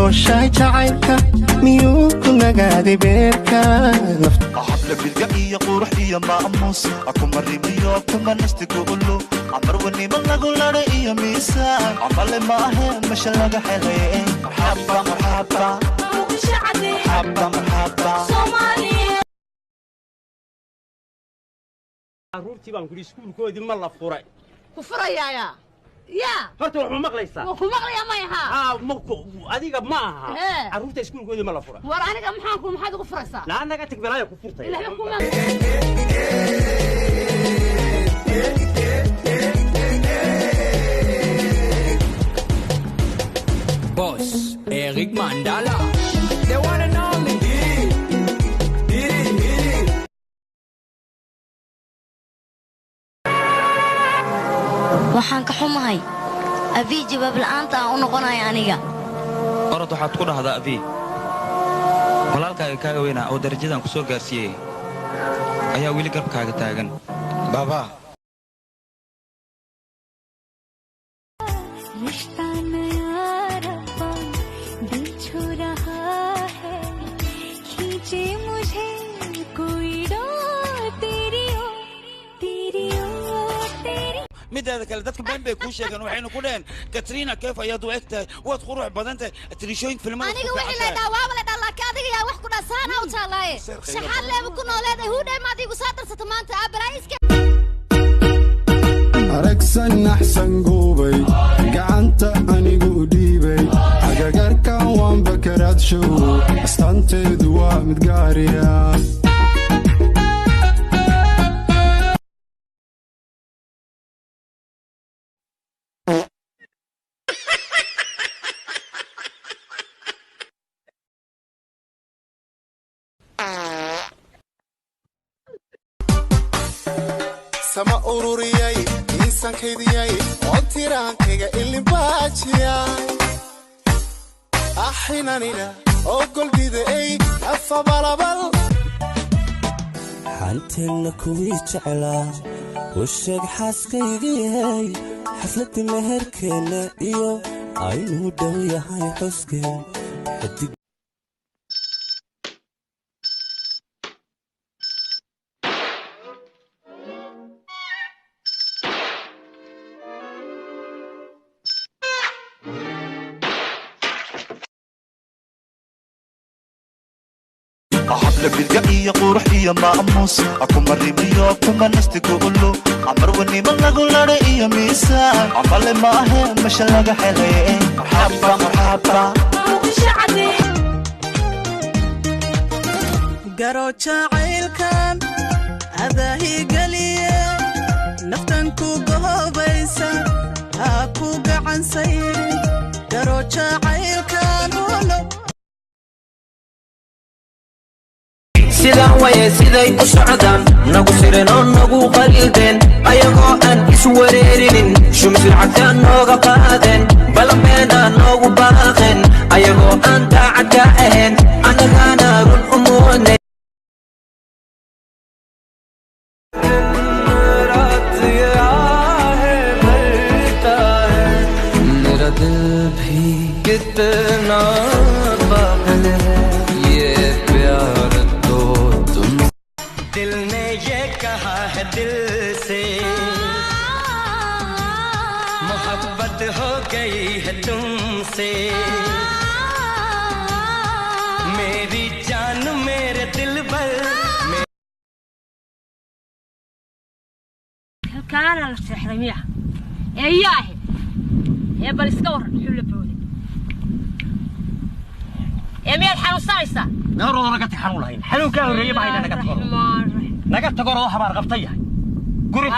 Nooshaay jacaylka miyuu ku nagaaday beerka? Habla bilga iyo qurux iyo maamuus, kuma rimiyo kuma nastigulu amarwanimo lagu lara iyo miisaan camale maahe mesha laga helay. Marxaba marxaba marxaba marxaba. Carruurtii baan kudhi, iskuulkoodii ma la furay? Ku furayaaya yaa? Horta wax ma maqlaysaa? Waa ku maqlayaa, may ahaa? Haa, ma adiga ma aha. Hee. Carruurta iskuulkoodii ma la furay? War aniga maxaan ku, maxaad ugu furaysaa? Naa naga tag, balaaya ku furtay. Ilaahay kuma. Boss, Eric Mandala. The one and only. Waxaan ka xumahay abii jawaab la'aanta aan u noqonaya aniga. Orod, waxaad ku dhahdaa abii walaalkaaga kaaga weynaa oo darajadan ku soo gaarsiiyey ayaa weli garabkaaga taagan, baabaa. रिश्ता नया रब्बा दिल छू रहा है, खींचे मुझे कोई डोर तेरी ओ तेरी ओ तेरी। Mideeda kale, dadka been bay kuu sheegeen, waxayna ku dhaheen Katrina Kef ayaad u eg tahay, waad qurux badan tahay, atriishooyinka filimada. Aniga wixii la dhaa waaba la dhaa, laakiin adiga yaa wax ku dhaa saana u jaalaaye shaxaad leeba ku nooleeday huudhay maad igu soo darsata maanta aa balaayiska. Aragsan axsan guubay gacanta anigu dhiibay agagarkan waan bakaraad show, astaanteedu waa mid gaariya. Sama ururiyay miisaankaydiyay oo tiraankayga ilinbaajiyay axinanina oo goldidaey afabalabal. Xanteenna kuwii jeclaa u sheeg xaaskaygiyey, xafladda meherkeenna iyo aynuu dhow yahay xuskeen xidig. Habla bilga iyo qurux iyo maamuus, kuma rimiyo kuma nastigulu amarwanimo lagu lara iyo miisaan camale maahe mesha laga helay. Marxaba marxaba. Garo jacaylkan adaahigeliye, naftan ku gohobaysa ha ku gacansayrin, garo jacaylkan uno. Sidan waye siday u socdaan, nagu sirin oo nagu qaldeen, ayagoo aan iswareerinin shumis lacagta nooga qaadeen, balanbeena noogu baaqeen, ayagoo aan daacad ka ahayn, annagaana run u muudnay. मेरा दिल भी कितना पागल है, ये प्यार तो तुम। दिल ने ये कहा है दिल से, मोहब्बत हो गई है तुमसे, मेरी जान मेरे दिल भर। Halkaana la seexday miya? Ee yaa ahayd? Ee bal iska waran, muxuu la booday? Ee miyaad xanuunsanaysaa? Naarooda naga tag, xanuun lahayn, xanuunkaa horreeye ma hayna. Naga tago, Raxmaan raxiim. Naga tago, oo habaar qabta yahay guri.